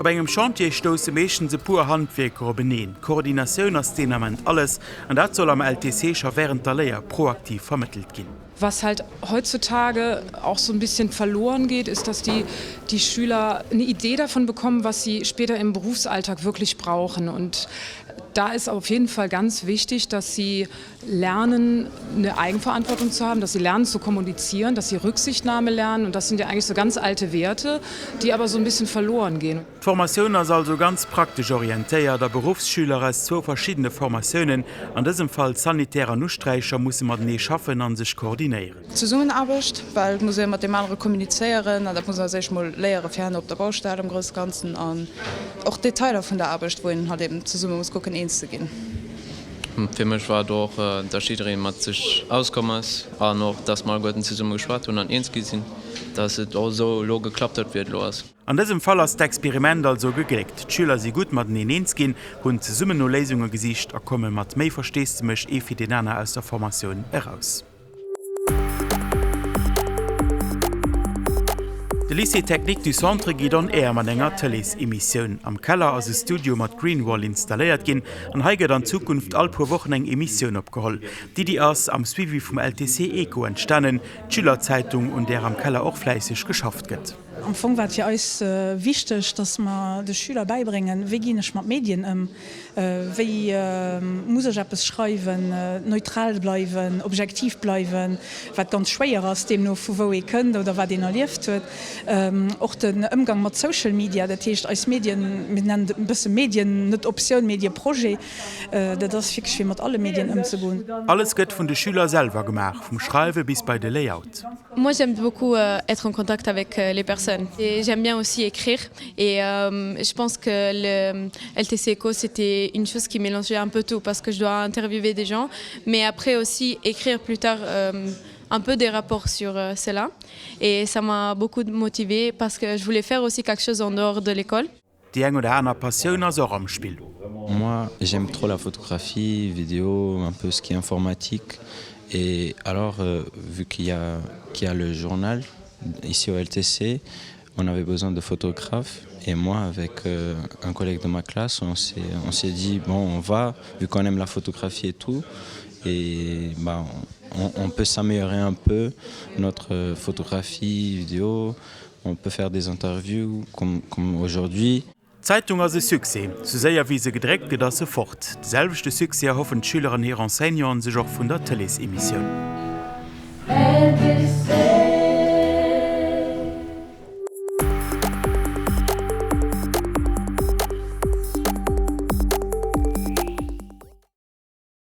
Op engem Chantier stousse meeschtens e puer Handwierker openeen. Koordinatioun ass deen Ament alles, an dat soll am LTC scho wärend der Léier proaktiv vermëttelt ginn. Was halt heutzutage auch so ein bisschen verloren geht, ist, dass die, die Schüler eine Idee davon bekommen, was sie später im Berufsalltag wirklich brauchen. Und da ist auf jeden Fall ganz wichtig, dass sie lernen, eine Eigenverantwortung zu haben, dass sie lernen zu kommunizieren, dass sie Rücksichtnahme lernen und das sind ja eigentlich so ganz alte Werte, die aber so ein bisschen verloren gehen. D'Formatioun ass also ganz praktesch orientéiert a Beruffsschüler aus zwou verschiddene Formatiounen, an dësem Fall Sanitär an Usträicher, musse matenee schaffen a sech koordinéieren. Zesummenaarbecht, well et muss ee mat deem anere kommunizéieren an dat muss een als éischt mol léiere fir herno op der Baustell am grousse Ganzen an och d'Detailer vun der Aarbecht, wou een halt eben zesumme muss kucken eens ze ginn. Fir mech war et och, dass jidderee mat sech auskomm ass an och, dass mer alleguerten zesumme geschwat hunn an eens gi sinn, dass et och esou elo geklappt huet, wéi et elo ass. An dësem Fall ass d'Experiment also gegléckt. D'Schüler si gutt mateneen eens ginn, hunn zesummen no Léisunge gesicht a komme mat méi Versteesdemech ee fir deen aner aus der Formatioun eraus. De Lycée Technique du Centre geet on air mat enger Tëleesemissioun. Am Keller ass e Studio mat Greenwall installéiert ginn an hei gëtt an Zukunft all puer Wochen eng Emissioun opgeholl. D'Iddi ass am Suivi vum LTC Eco entstanen, d'Schülerzeitung, un där am Keller och fläisseg geschafft gëtt. Am Fong war et fir eis wichteg, dass mer de Schüler bäibréngen, wéi ginn ech mat Medien ëm, wéi muss ech eppes schreiwen, neutral bleiwen, objektiv bleiwen, wat ganz schwéier ass, deemno vu wou ee kënnt oder wat een erlieft huet. Och den Ëmgang mat Social Media, dat heescht eis Medien, mir nennen et e bësse Medien, net Optioun, Medieprojet, dat ass wierklech fir mat alle Medien ëmzegoen. Alles gëtt vun de Schüler selwer gemaach, vum Schreiwe bis bei de Layout. Moi j'aime beaucoup euh, être en contact avec euh, les personnes et j'aime bien aussi écrire et euh, je pense que le LTC Eco c'était une chose qui mélangeait un peu tout parce que je dois interviewer des gens mais après aussi écrire plus tard euh, un peu des rapports sur euh, cela et ça m'a beaucoup motivé parce que je voulais faire aussi quelque chose en dehors de l'école. Déi eng oder aner Passioun ass och am Spill. Moi j'aime trop la photographie, vidéo, un peu ce qui est informatique et alors vu qu'il y a qu'il y a le journal ici au LTC, on avait besoin de photographes et moi avec un collègue de ma classe on s'est on s'est dit bon on va vu qu'on aime la photographie et tout et bah on on peut s'améliorer un peu notre photographie, vidéo On peut faire des interviews comme comme aujourd'hui. D'Zeitung ass e Succès. Sou séier wéi se gedréckt gëtt ass se fort. De selwechte Succès erhoffen d'Schüler an hir Enseignanten sech och vun der Tëleesemissioun. LTC.